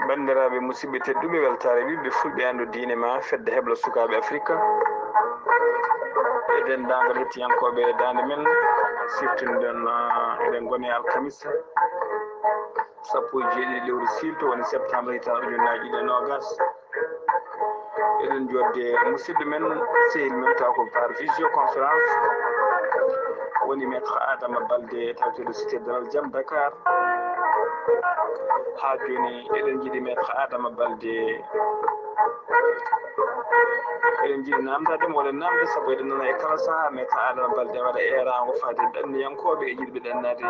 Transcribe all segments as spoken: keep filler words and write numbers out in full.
Banndiraaɓe, musidɓe tedduɓe, weltaare ɓiɓɓe fulɓe anndu diine ma, fedde heblo sukaaɓe Afrika. E denndaangal hettiyankooɓe daande men, siftinɗen, ah, eɗen ngoni alkamisa, sappo e jeeɗiɗi lewru siilto, woni septembre, hitaande ujunnaji ɗiɗi e noogas. Eɗen jodde musidɗo men, sehil men, taw ko par visioconférence, woni Maître Adama Balde, tawteeɗo Cité Dalal Jam, Dakar. Haa jooni eɗen njiɗi Maître Adama Balde, eɗen njiɗi naamndaade mo, walla naamnde, sabu eɗen nana e kala sahaa Maître Adama Balde waɗa eeraango faade ɗanniyankooɓe e yiɗɓe ɗannaade.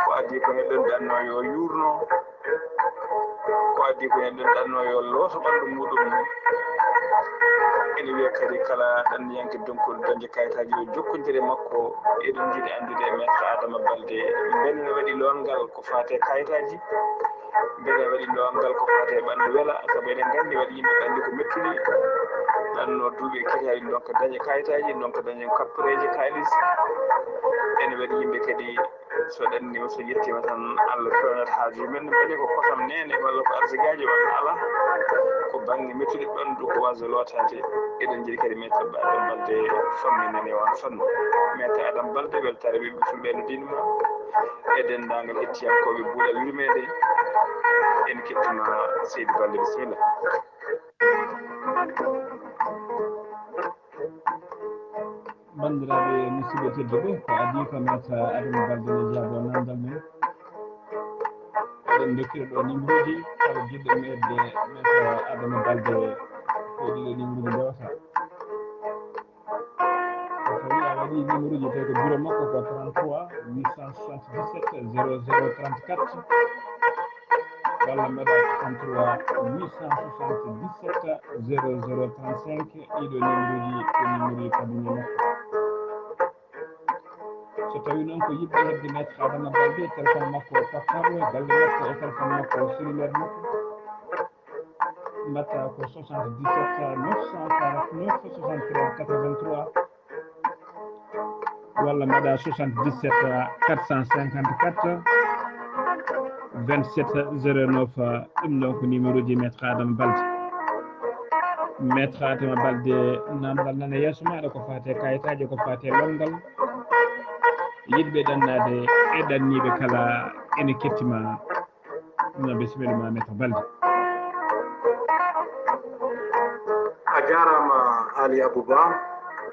Ko adii ko eɗen ɗanno yo yuurno, ko adii ko eɗen ɗanno yo looto ɓanndu muuɗum. Ene wiya kadi kala ɗanniyanke donkuɗo dañde kayitaaji yo jokkondire makko. Eɗen njiɗi anndude Maître Adama Balde, mbele ne waɗi loongal ko faate kayitaaji, mbele waɗi loongal ko faate ɓanndu wela, sabu eɗen nganndi waɗi yimɓe ɓanndi ko mettude, ɗanno duuɓi e kitaali, ndonka daña kayitaaji, ndonka daña kappareeji kaalis. Ene waɗi yimɓe kadi, so ɗanniima, so yettiima tan, Allah fewnata haaju men, mbele ko kosam neene walla ko arsigaaji walla alaa, ko bannge mettude ɓanndu ko waaso lootaade. Eɗen njiɗi kadi Maître Adama Balde famminane on fannu. Maître Adama Balde, weltaare ɓiɓɓe fulɓe no diine ma, e denndaangal hettiyankooɓe Buuɗal Yurmeende. En kettima, Seydi Balde, bisimilla. Banndiraaɓe musidɓe tedduɓe, ko adii ko Maître Adama Balde ne jaabo nanndal men. Eɗen ndokkira ɗo numéroji, kala jiɗɗo meeɗde Maître Adama Balde, ko ɗiɗo numéroji ndewata. So tawi a waɗi numéroji, tawi ko bureau makko ko trente-trois huit cent soixante-dix-sept zéro zéro trente-quatre, walla mbaɗa trente-trois huit cent soixante-dix-sept zéro zéro trente-cinq. Ɗiɗo numéroji ko numéroji cabinet makko. So tawi noon ko yiɗɓe heɓde Maître Adama Balde, téléphone makko portable, galle makko e téléphone makko cellulaire makko, mbaɗta ko soixante-dix-sept neuf cent quarante-neuf soixante-treize quatre-vingt-trois, walla mbaɗa soixante-dix-sept quatre cent cinquante-quatre vingt-sept zéro neuf. Ɗum ɗon ko numéroji Maître Adama Balde. Maître Adama Balde, naamndal nana yeeso maaɗa ko faate kayitaaji, ko faate loongal. Yiɗɓe ɗannaade e ɗanniiɓe kala ene kettima. No, bisimilla ma, Maître Balde. A jaaraama, Ali Abouba,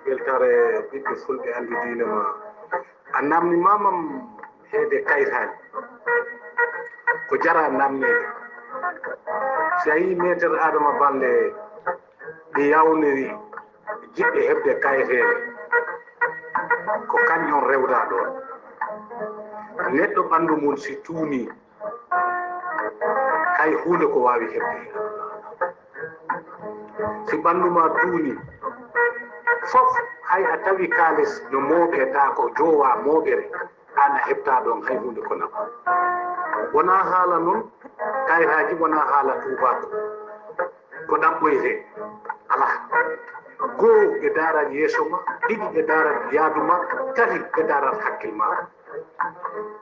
weltaare ɓiɓɓe fulɓe anndu diine ma. A naamnimaamam heede kayitaaji. Ko jara naamneede. Si a yii Maître Adama Balde, ɓe yawniri jiɗɓe heɓde kayeteeɗe. Ko kañum rewda ɗoon. Neɗɗo ɓanndu mum si tuuni, hay huunde ko waawi heɓde heen. Si ɓanndu ma tuuni, fof, hay a tawi kaalis no mooɓe, taa ko joowa mooɓere, aan a heɓtaa ɗoon hay huunde ko nafa. Wonaa haala noon, kayraaji, wonaa haala tuubaako. Ko ɗaɓɓoytee alaa. Goo, ɓe ndaarat yeeso ma, ɗiɗi, ɓe ndaarat yaadu ma, tati, ɓe ndaarat hakkil ma.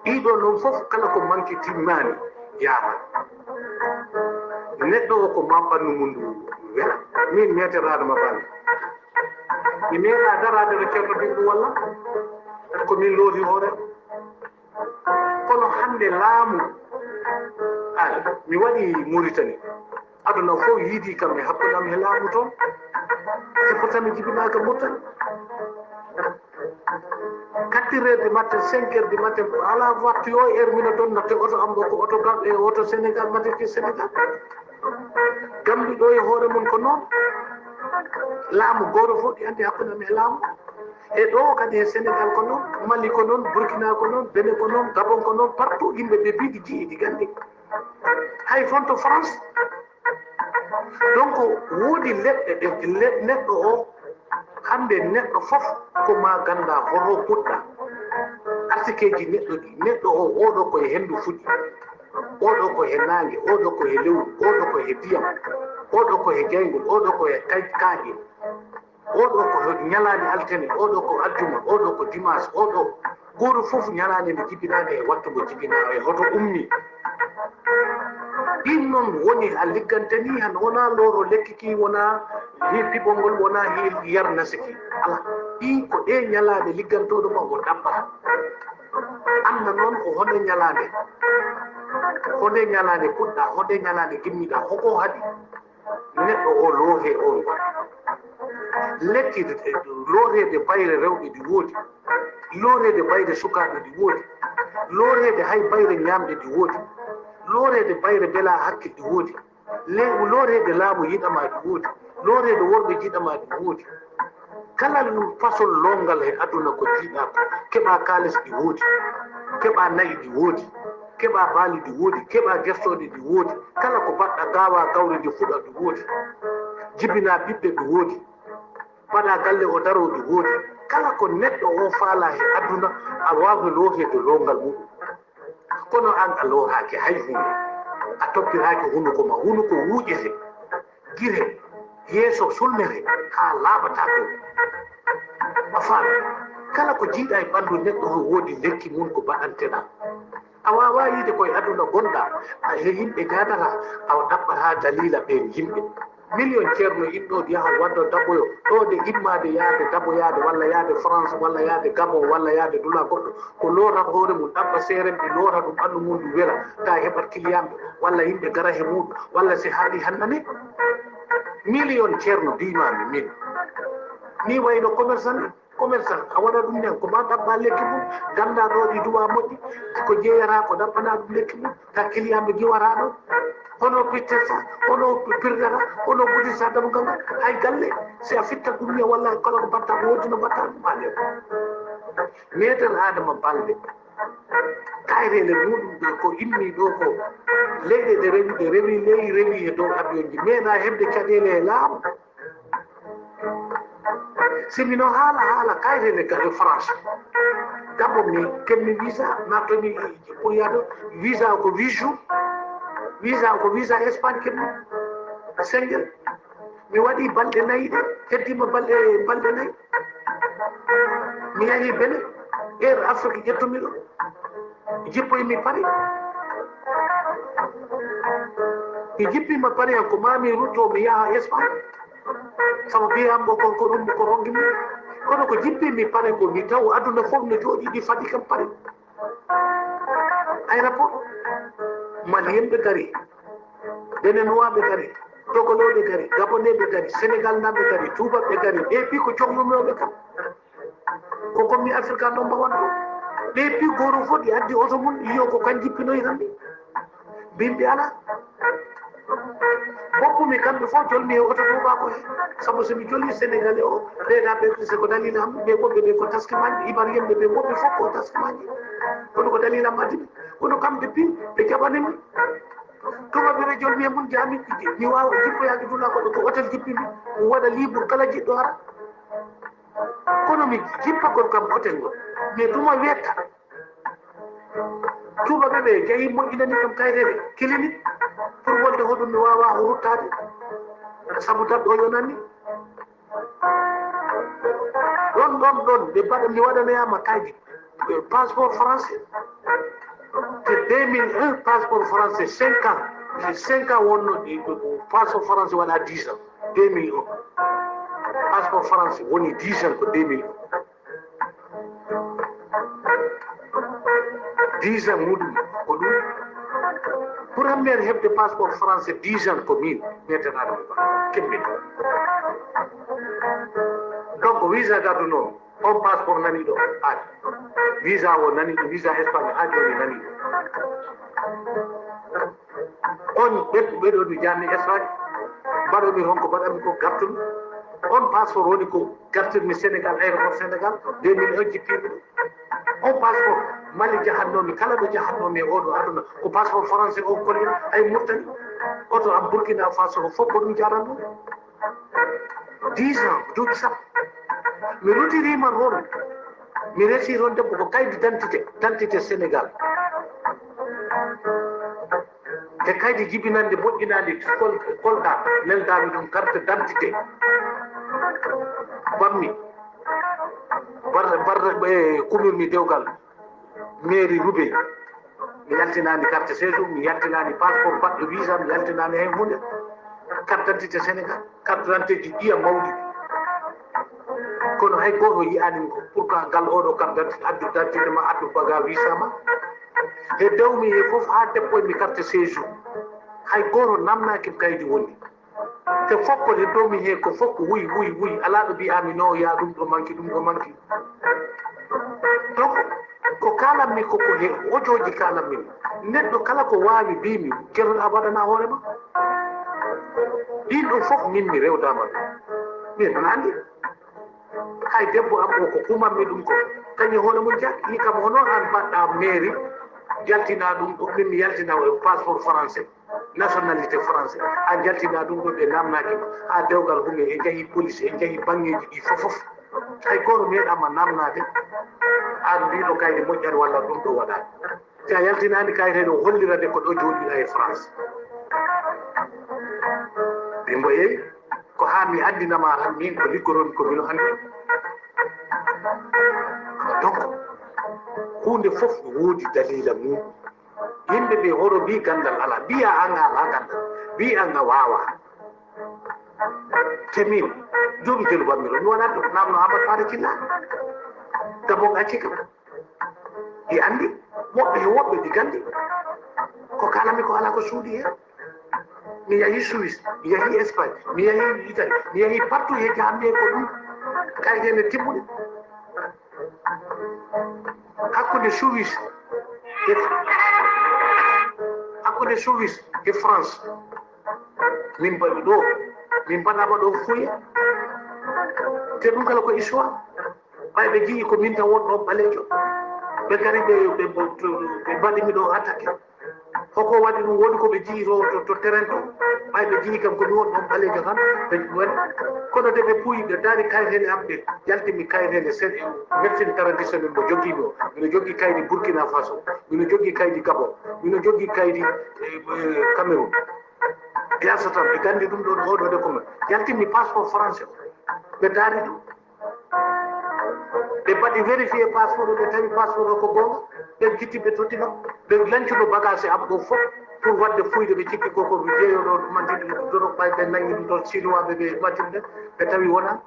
Ɗiɗo noon fof, kala ko manki timmaani, yaama. Neɗɗo o ko ma ɓanndu mum ndu wela. Min, Maître Adama Balde, mi meeɗaa daraade ɗo Ceerno Binɗu walla ko min looti hoore. Kono hannde laamu, ay, mi waɗi Mauritanie. Aduna fof yiidi kam e hakkunde am e laamu toon. C'est pour ça mi jibinaaka Mauritanie. Quatre heures du matin, cinq heures du matin, alaa waxtu yo heure mino donna te oto am ɗo ko oto Gam-, e oto Sénégal, matin ke Sénégal. Gambie ɗo e hoore mum ko noon. Laamu gooto fof ɗi anndi hakkunde am e laamu. E ɗo kadi e Sénégal ko noon, Mali ko noon, Burkina ko noon, Benin ko noon, Gabon ko noon, partout yimɓe ɓe mbiɗi jiiɗi gandi. Hay fonto France. Donc, woodi leɗɗe ɗe le-, neɗɗo o, hannde neɗɗo fof ko ma gannda hoto puɗɗa. Artikeeji neɗɗo ɗi, neɗɗo o, oɗo ko e henndu fuɗi, oɗo ko e naange, oɗo ko e lewru, oɗo ko e ndiyam, oɗo ko e jayngol, oɗo ko e kay-, kaaƴe, oɗo ko ñalaande altine, oɗo ko aljuma, oɗo ko dimanche, oɗo, gooto fof ñalaande nde jibinaande e wattu mo jibinaa e hoto ummi. Ɗin noon woni a liggante ni, han wonaa looro lekki ki, wonaa hi piɓol ngol, wonaa hi yar nasi ki. Alaa. Ɗii ko ɗee ñalaaɗe liggantooɗo ma o ɗaɓɓata. Annda noon ko honde ñalaande, honde ñalaande puɗɗa, honde ñalaande gimmiɗa, hoko haɗi neɗɗo o loohe on. Lekki looreede bayre rewɓe ɗi woodi, looreede bayre sukaaɓe ɗi woodi, looreede hay bayre ñaamde ɗi woodi, looreede bayre belaa hakkil ɗi woodi. Le-, looreede laamu yiɗamaa ɗi woodi, looreede worɓe jiɗamaa ɗi woodi. Kala ɗum fasol loongal he aduna ko jiiɗaa ko, keɓaa kaalis ɗi woodi, keɓaa na'i ɗi woodi, keɓaa baali ɗi woodi, keɓaa gersooɗe ɗi woodi. Kala ko mbaɗɗa gaawaa gawri ndi fuɗa ɗi woodi. Jibinaa ɓiɓɓe ɗi woodi. Mbaɗaa galle o daroo ɗi woodi. Kala ko neɗɗo o faalaa he aduna, a waawi looreede loongal muɗum. Kono aan a looraaki hay huunde. A toppiraaki hunuko ma. Hunuko wuuƴete, gire, yeeso sulmere haa laaɓataako. A faami? Kala ko jiiɗaa e ɓanndu neɗɗo o woodi lekki mum ko baɗanteɗaa. A waawaa yiide ko e aduna ngonɗaa, a he yimɓe ngaadataa, a ɗaɓɓataa daliila ɓeen yimɓe. Miliyon ceerno inɗo yaha waddo daboyo, ɗo de immaade yaade daboyaade walla yaade France walla yaade Gabon walla yaade dula goɗɗo, ko loorat hoore mum, ɗaɓɓa seeremɓe, loora ɗum ɓanndu mum, ndu wela, ta heɓat kiliyanɓe walla yimɓe gara he muɗum, walla si haali hannane. Miliyon ceerno diimaami min. Ni wayno commerçant ni. Commerçant, a waɗa ɗum nden, ko ma ɗaɓɓa lekki mum, gannda ɗo ɗi duwa moƴƴi, ko jeeyata, ko ɗaɓɓana ɗum lekki mum, ta kiliyanɓe giwata ɗo. Hono pittata, hono pirgata, hono budita dammugal ngal, hay galle, si a fitta ɗum ne, walla kala ko mbatta, ko wonti no mbatta ɗum haa lew. Meeter Adama Balde, kayreele muɗum ɗe ko immi ɗo ko, leyɗe ɗe rewi, ɗe rewi ley, rewi e dow avion ji, meeɗa heɓde caɗeele e laamu. Si mino haala, haala kayre ne ka e France. D'abord mi kemmi visa, nattomi pour yaade visa ko huit jours. Visa ko visa Espagne kemmi. Senjel. Mi waɗi balɗe nayi ɗe, heddima balɗe, balɗe nayi. Mi yahi Benin, Air Afrique ƴettumi ɗo. Jippoymi Paris. Mi jippima Paris han ko ma mi rutto mi yaha Espagne. Sabu mbiyam mo kon ko ɗum ko rongi mi. Kono ko jippimi Paris ko mi taw aduna fof no jooɗi ɗi fadi kam Paris. Aéroport. Malien ɓe gari. Benenois ɓe gari. Togoloo ɓe gari. Gabonais ɓe gari. Sénégal nan ɓe gari. Tuuba ɓe gari. Ɓe pi ko jongnunoɓe kam. Ko komi Afrika ɗon mbawan ɗo. Ɓe pi goro fof ɗi addi oto mum, iyo ko kan jippinoyi tan ɗi. Bimbi ala. Boppumi kamɓe fof jolmi e oto tuuba ko he. Sabu so mi joli Sénégalais o, ɓeeɗa ɓe se ko dalila am, ɓe woɓɓe ɓe ko taskimaji, ibar yimɓe ɓe woɓɓe fof ko taskimaji. Kono ko dalila am addi ɓe. Kono kamɓe pi, ɓe jaɓani mi. Tuma ɓe ɓe jolmi e mun jami, mi wawa jippoyaji dula ko ko hôtel jippimi. Mi waɗa libre kala jiɗɗo ara. Kono mi jippagol kam hôtel ngol. Mais tuma wetta. Tuuba ɓe ɓe jeyi moƴƴinani kam kayreɗe clinique pour wonde hoɗum mi wawa o ruttade. Sabu daɗɗo yonani. Ɗon, ɗon, ɗon, ɓe mbaɗa, mi waɗanoyama kaydi, eh, passeport français. Te deux mille un, passeport français, cinq ans. Cinq ans wonno, eh, passeport français waɗa dix ans. Deux mille un. Passeport français woni dix ans ko deux mille un. Dix ans muɗum ko ɗum. Pour hammer heɓde passeport français dix ans ko min, meetenaɗo mo ba. Kemmin. Donc, visa gadduno, on passeport nani ɗo, aadi. Visa o nani ɗo, visa Espagne, aadi woni nani ɗo. On ɓe, ɓe ɗo mi jaami Espagne. Mbaɗo mi honko mbaɗa mi ko gartumi. On passeport woni ko gartirmi Sénégal, aéroport Sénégal, deux mille un jippimi ɗo. On passeport, Mali jahatnomi, kala ɗo jahatnomi e oɗo aduna, ko passeport français o kollira, ay Mauritanie, oto am Burkina Faso, ko fof ko ɗum jaranno. Dix ans, duuɓi sappo. Mi rutirima toon, mi resi toon debbo ko kaydi d'identité, d'identité Sénégal. E kaydi jibinande moƴƴinande kol-, kolɗa, neldami ɗum carte d'identité. Bammi. Bar-, bar-, ɓe kumirmi dewgal mairie Roubaix. Mi yaltinaani carte séjour, mi yaltinaani passeport baɗɗo visa, mi yaltinaani hay huunde. Carte d'identité Sénégal, carte d'identité ji ɗiya mawɗi. Kono hay gooto yi'aani mi ko, pourquoi ngal oɗo carte d'identité, addu d'identité ma, addu baga visa ma. He dewmi he fof haa deppoy mi carte séjour. Hay gooto namnaaki mi kaydi woni. Te fof ko he dewmi he ko fof ko wuy, wuy, wuy. Alaa ɗo mbi'aami no ya ɗum ɗo manki, ɗum ɗo manki. Donc, ko kaalanmi ko, ko he ojooji kaalanmi. Neɗɗo kala ko waawi mbiimi, keroɗa waɗana hoore ma. Ɗin ɗum fof min mi rewdama ɗum. Min ɗon anndi. Hay debbo am o ko kumanmi ɗum ko. Kañum hono mum jak, yi kam hono an mbaɗɗa mairie, yaltina ɗum ɗo, min mi yaltina o e passeport français, nationalité français. A jaltina ɗum ɗo ɓe namnaki ma. Ha dewgal hume e jahi police, e jahi bangeji ɗi fof fof. Hay goto meeɗama namnade. An mbiɗo kaydi moƴƴat walla ɗum ɗo waɗa. Si a yaltinaani kayit heen, o hollira de ko ɗo jooɗiɗa e France. Min mbo yeeyi, ko haa mi anndinama tan, min ko liggotomi ko mino anndi. Donc, huunde fof no woodi dalila mum. Yimɓe ɓe hoto mbi ganndal alaa, mbiya an a alaa ganndal, mbi an a waawaa. Te min, duuɓi telu mbaɗmi ɗo, mi waɗat ɗo, namno Amadou Fara Cilla. Gabon acci kam. Ɗi anndi, woɓɓe he woɓɓe ɗi nganndi. Ko kaalanmi ko alaa ko suuɗi heen. Mi yahi Suisse, mi yahi Espagne, mi yahi Italie, mi yahi partout he jahammi ko ɗum. Kayit heen e timmude. Hakkunde Suisse e, hakkunde Suisse e France. Min mbaɗi ɗo, min mbaɗama ɗo fuya. Te ɗum kala ko histoire. Ɓay ɓe jii ko min tan won ɗon ɓaleejo. Ɓe ngari ɓe, ɓe, ɓe, ɓe mbaɗi mi ɗo attaqué. Hoko waɗi ɗum, woodi ko ɓe jii to, to, to terrain to. Ɓay ɓe jii kam ko mi won ɗon ɓaleejo tan, ɓe ɗumen. Kono de ɓe puyi, ɓe daari kayitele am, ɓe jaltimi kayitele sen-, médecine traditionnelle mo jogii mi o. Mino jogii kaydi Burkina Faso, mino jogii kaydi Gabon, mino jogii kaydi, eh, eh, Cameroun. Yasa tan, ɓe gandi ɗum ɗon, oɗo de ko men. Jaltimi passeport français o. Ɓe daari ɗum. Ɓe mbaɗi vérifié passeport o, ɓe tawi passeport o ko goonga. Ɓe jitti, ɓe totti kam. Ɓe lancuno bagage am ɗo fof pour waɗde fuyde, ɓe cikki ko, ko jeeyoɗo ɗumantin, ɗum ɗo ɓay ɓe nangi ɗum ɗon Chinois ɓe, ɓe ɗumantin ɓe, ɓe tawi wona.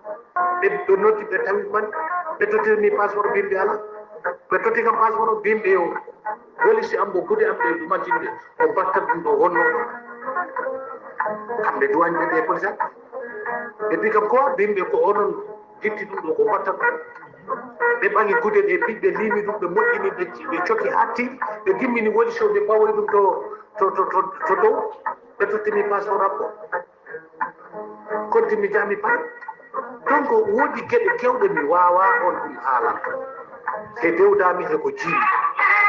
Ɓe, ɓe noddi, ɓe tawi man, ɓe tottiri mi passeport, bimɓe ala. Ɓe totti kam passeport o, bimɓe o. Woli si am mbo gude am ɗe ɗumantin ɓe, o battat ɗum ɗo wonno ɗo. Kamɓe duwañ ɓe, ɓe police am. Ɓe mbi kam ko bimɓe ko onon jitti ɗum ɗo ko mbatta ɗum. Ɓe ɓaŋi gude ɗe, ɓiɓɓe liimi ɗum, ɓe moƴƴini, ɓe, ɓe coki hatti, ɓe gimmini woli so ɓe pawoyi ɗum to, to, to, to, to dow. Ɓe tottimi passeport am o. Kontimi jami pay. Donc, woodi geɗe kewɗe mi waawa on ɗum haalan. He dewdami he ko jiimi.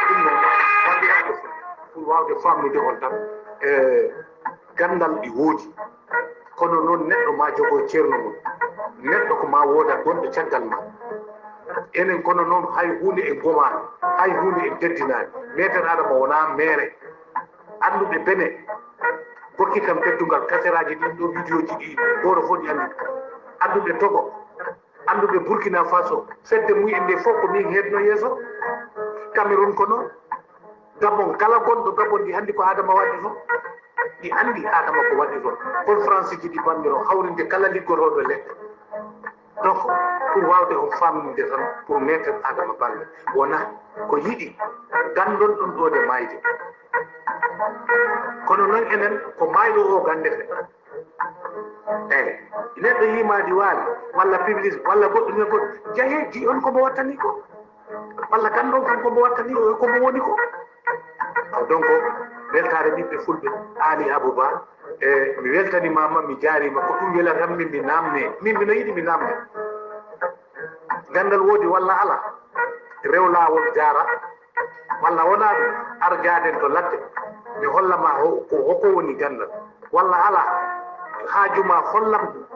Ɗum noon, bandiraɓe fof, pour wawde famnude on tan, e gandal ɗi woodi. Kono noon neɗɗo ma jogo ceerno mum. Neɗɗo ko ma wooda gonɗo caggal ma. Enen kono noon hay huunde en gomaani, hay huunde en teddinaani. Meeter Adama wonaa meere. Annduɓe Bene, gokki kam teddungal, kaseraaji ɗin ɗo, vidéo ji ɗi, gooto fof ɗi anndi. Annduɓe Togo, annduɓe Burkina Faso, fedde mumen nde fof ko min heedno yeeso. Cameroun ko noon. Gabon, kala gonɗo Gabon ɗi anndi ko Adama waɗi fof. Ɗi anndi Adama ko waɗi fof. Conférence ji ɗi mbaɗmi ɗo, hawrinde kala liggotooɗo leɗɗe. Donc, pour wawde on famnude tan, pour meeter Adama Balde, wona ko yiɗi gandon ɗum ɗo de mayde. Kono noon enen ko mayɗo o gandete. Eyi, neɗɗo yima diwali, walla public, walla goɗɗum e goɗɗum, jahe, ji on ko mo wattani ko. Walla gandon kam ko mo wattani o, ko mo woni ko. Donc, weltaare ɓiɓɓe fulɓe, Ali Abouba, e mi weltanimama, mi jaarima, ko ɗum welatanmi, mi namne. Min mino yiɗi mi namne. Gandal woodi walla ala, rew laawol jaara, walla wona ɗum, ar jaaden to ladde, mi hollama ho-, ko hoko woni gandal, walla ala, haajuma hollam,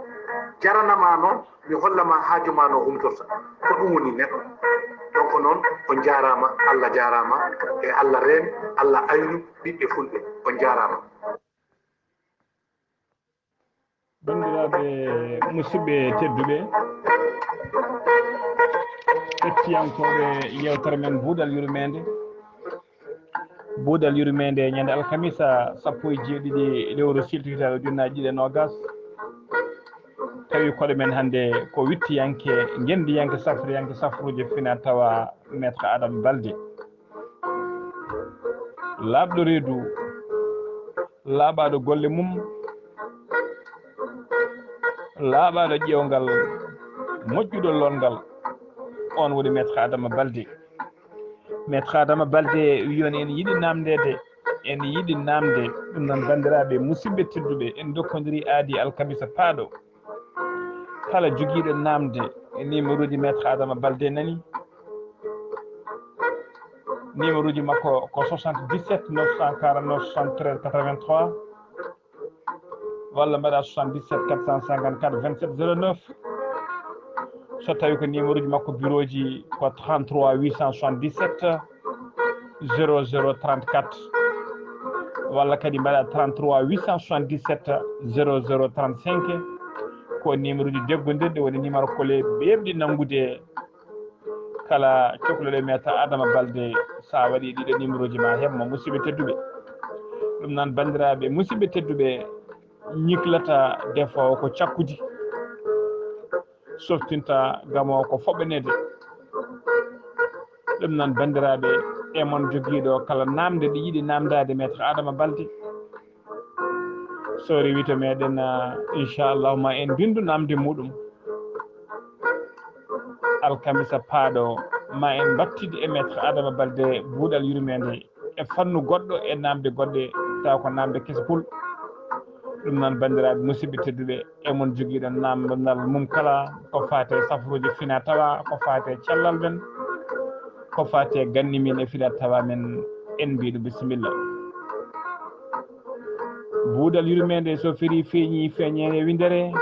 jaranama noon, mi hollama haajuma no humtorta. Ko ɗum woni neɗɗo. Donc noon, on jaarama, Allah jaarama, e Allah reeni, Allah aynu ɓiɓɓe fulɓe. On jaarama. Banndiraaɓe musidɓe tedduɓe, hettiyankooɓe yeewtere men Buuɗal Yurmeende, Buuɗal yurmeende ñande alkamisa sappo e jeeɗiɗi lewru silto hitaande ujunnaji ɗiɗi e noogas. Tawi koɗo men hannde ko wittiyanke, ngenndiyanke, safriyanke safruuji fina tawa Maître Adama Balde. Laaɓɗo reedu, laaɓaaɗo golle mum, laaɓaaɗo ƴeewngal, moƴƴuɗo loolngal, on woni Maître Adama Balde. Maître Adama Balde wi on en yiɗi naamndeede, en yiɗi naamde. Ɗum noon, banndiraaɓe musidɓe tedduɓe, en ndokkondirii aadi alkamisa paaɗo. Kala jogiiɗo naamde e numéro ji Maître Adama Balde nani, numéro ji makko ko soixante-dix-sept neuf cent quarante-neuf soixante-treize quatre-vingt-trois, walla mbaɗa soixante-dix-sept quatre cent cinquante-quatre vingt-sept zéro neuf. So tawi ko numéro ji makko bureau ji ko trente-trois huit cent soixante-dix-sept zéro zéro trente-quatre, walla kadi mbaɗa trente-trois huit cent soixante-dix-sept zéro zéro trente-cinq. Ko numéro ji deggondirɗi, woni numéro kole ɓeeɓɗi nanngude. Kala cokluɗo Maître Adama Balde, sa waɗi ɗiɗo numéro ji ma heɓ mo, musidɓe tedduɓe. Ɗum noon, banndiraaɓe musidɓe tedduɓe, ñiklata defoowo ko cakkudi, softinta gamoowo ko foɓɓaneede. Ɗum noon, banndiraaɓe, e mon jogiiɗo kala naamnde ɗe yiɗi naamndaade Maître Adama Balde, so rewi to meɗen, ah, inchallahu ma en mbinndu naamnde muɗum. Alkamisa paaɗo ma en mbattidi e Maître Adama Balde buuɗal yurmeende e fannu goɗɗo e naamnde goɗɗe, tawa ko naamnde kese pul. Ɗum noon, banndiraaɓe musidɓe tedduɓe, e mon jogiiɗo naamndal mum kala, ko faati e safruuji fina tawa, ko faati e cellal men, ko faati e ganni min e fina tawa men, en mbiɗo bisimilla. Buuɗal yurmeende so firi feeñi feeñeende windere,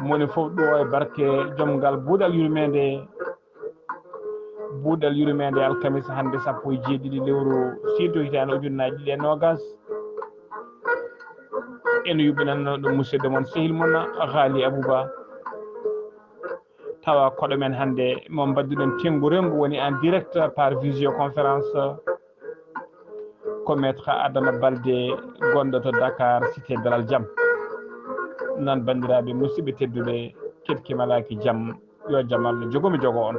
moni fof ɗo e barke joom ngal buuɗal yurmeende. Buuɗal yurmeende alkamisa hannde sappo e jeeɗiɗi lewru siilto hitaande ujunnaji ɗiɗi e noogas. En yuɓɓinanno ɗum musidɗo mon, sehil mon, Haali Abouba. Tawa koɗo men hannde mo mbadduɗen tenngu rengu woni en direct par visioconférence. Ko Maître Adama Balde, gonɗo to Dakar, cité Dalal Jam. Noon, banndiraaɓe musidɓe tedduɓe, keɗki malaaki jam, yo jam Allah jogo mi jogo on.